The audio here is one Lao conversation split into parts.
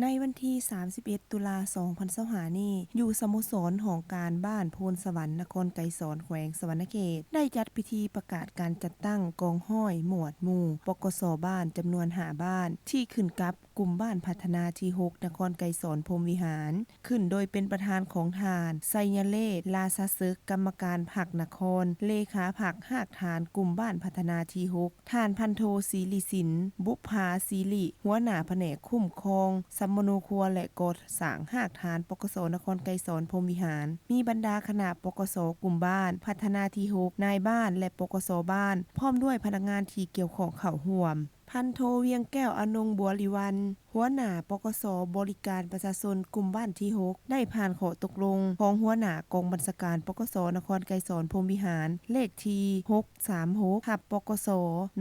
ໃນວັນທີສາມສິບເອັດ ຕຸລາ ສອງພັນຊາວຫ້ານີ້ ຢູ່ສະໂມສອນຫ້ອງການບ້ານໂພນສະຫວັນ ນະຄອນໄກສອນ ແຂວງສະຫວັນນະເຂດ ໄດ້ຈັດພິທີປະກາດການຈັດຕັ້ງກອງຮ້ອຍ ໝວດ ໝູ່ ປກສ ບ້ານ ຈຳນວນຫ້າບ້ານ ທີ່ຂຶ້ນກັບກຸ່ມບ້ານພັດທະນາທີຫົກ ນະຄອນໄກສອນ ພົມວິຫານ ຂຶ້ນໂດຍເປັນປະທານຂອງທ່ານ ໄຊຍະເລດ ລາຊາເສິກ ກຳມະການພັກນະຄອນ, ເລຂາພັກຮາກຖານກຸ່ມບ້ານພັດທະນາທີຫົກ, ທ່ານພັນໂທ ສີລິສິນ ບຸບພາສີລິ ຫົວໜ້າພະແນກຄຸ້ມຄອງສຳມະໂນຄົວ ແລະ ກໍ່ສ້າງຮາກຖານ ປກສ ນະຄອນໄກສອນ ພົມວິຫານ, ມີບັນດາຄະນະ ປກສ ກຸ່ມບ້ານພັດທະນາທີຫົກ, ນາຍບ້ານ ແລະ ປກສ ບ້ານ ພ້ອມດ້ວຍພະນັກງານທີ່ກ່ຽວຂ້ອງເຂົ້າຮ່ວມ. ພັນໂທ ວຽງແກ້ວ ອານົງ ບົວລິວັນ ຫົວໜ້າ ປກສ ບໍລິການປະຊາຊົນ ກຸ່ມບ້ານທີຫົກ ໄດ້ຜ່ານຂໍ້ຕົກລົງຂອງຫົວໜ້າກອງບັນຊາການ ປກສ ນະຄອນໄກສອນ ພົມວິຫານ ເລກທີຫົກສາມຫົກ ທັບ ປກສ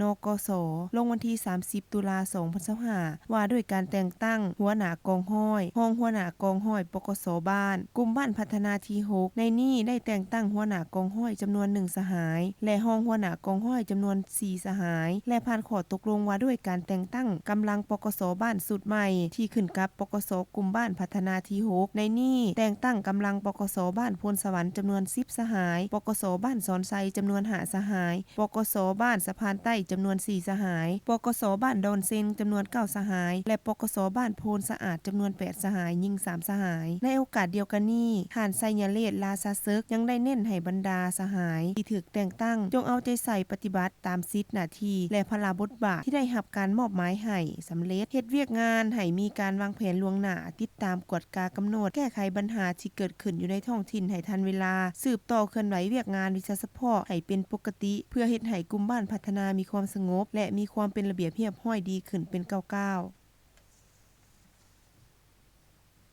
ນກສ ລົງວັນທີສາມສິບ ຕຸລາ ສອງພັນຊາວຫ້າ ວ່າດ້ວຍການແຕ່ງຕັ້ງຫົວໜ້າກອງຮ້ອຍ, ຮອງຫົວໜ້າກອງຮ້ອຍ ປກສ ບ້ານ, ກຸ່ມບ້ານພັດທະນາທີຫົກ ໃນນີ້ໄດ້ແຕ່ງຕັ້ງຫົວໜ້າກອງຮ້ອຍຈຳນວນໜຶ່ງສະຫາຍ ແລະ ຮອງຫົວໜ້າກອງຮ້ອຍຈຳນວນສີ່ສະຫາຍ ແລະ ຜ່ານຂໍ້ຕົກລົງວ່າດ້ວຍການແຕ່ງຕັ້ງກຳລັງ ປກສ ບ້ານຊຸດໃໝ່ ທີ່ຂຶ້ນກັບ ປກສ ກຸ່ມບ້ານພັດທະນາທີຫົກ ໃນນີ້ແຕ່ງຕັ້ງກຳລັງ ປກສ ບ້ານໂພນສະຫວັນ ຈຳນວນສິບສະຫາຍ, ປກສ ບ້ານສອນໄຊ ຈຳນວນຫ້າສະຫາຍ, ປກສ ບ້ານສະພານໃຕ້ ຈຳນວນສີ່ສະຫາຍ, ປກສ ບ້ານດອນເຊັງ ຈຳນວນເກົ້າສະຫາຍ ແລະ ປກສ ບ້ານໂພນສະອາດ ຈຳນວນແປດສະຫາຍ, ຍິງສາມສະຫາຍ. ໃນໂອກາດດຽວກັນນີ້, ທ່ານ ໄຊຍະເລດ ລາຊາເສິກ ຍັງໄດ້ເນັ້ນໃຫ້ບັນດາສະຫາຍທີ່ຖືກແຕ່ງຕັ້ງ ຈົ່ງເອົາໃຈໃສ່ປະຕິບັດຕາມສິດໜ້າທີ່ ແລະ ພາລະບົດບາດທີ່ໄດ້ຮັບການມອບໝາຍໃຫ້ສຳເລັດ, ເຮັດວຽກງານໃຫ້ມີການວາງແຜນລ່ວງໜ້າ, ຕິດຕາມກວດກາກຳນົດ, ແກ້ໄຂບັນຫາທີ່ເກີດຂຶ້ນຢູ່ໃນທ້ອງຖິ່ນໃຫ້ທັນເວລາ, ສືບຕໍ່ເຄື່ອນໄຫວວຽກງານວິຊາສະເພາະໃຫ້ເປັນປົກກະຕິ ເພື່ອເຮັດໃຫ້ກຸ່ມບ້ານພັດທະນາມີຄວາມສະຫງົບ ແລະ ມີຄວາມເປັນລະບຽບຮຽບຮ້ອຍດີຂຶ້ນເປັນກ້າວໆ.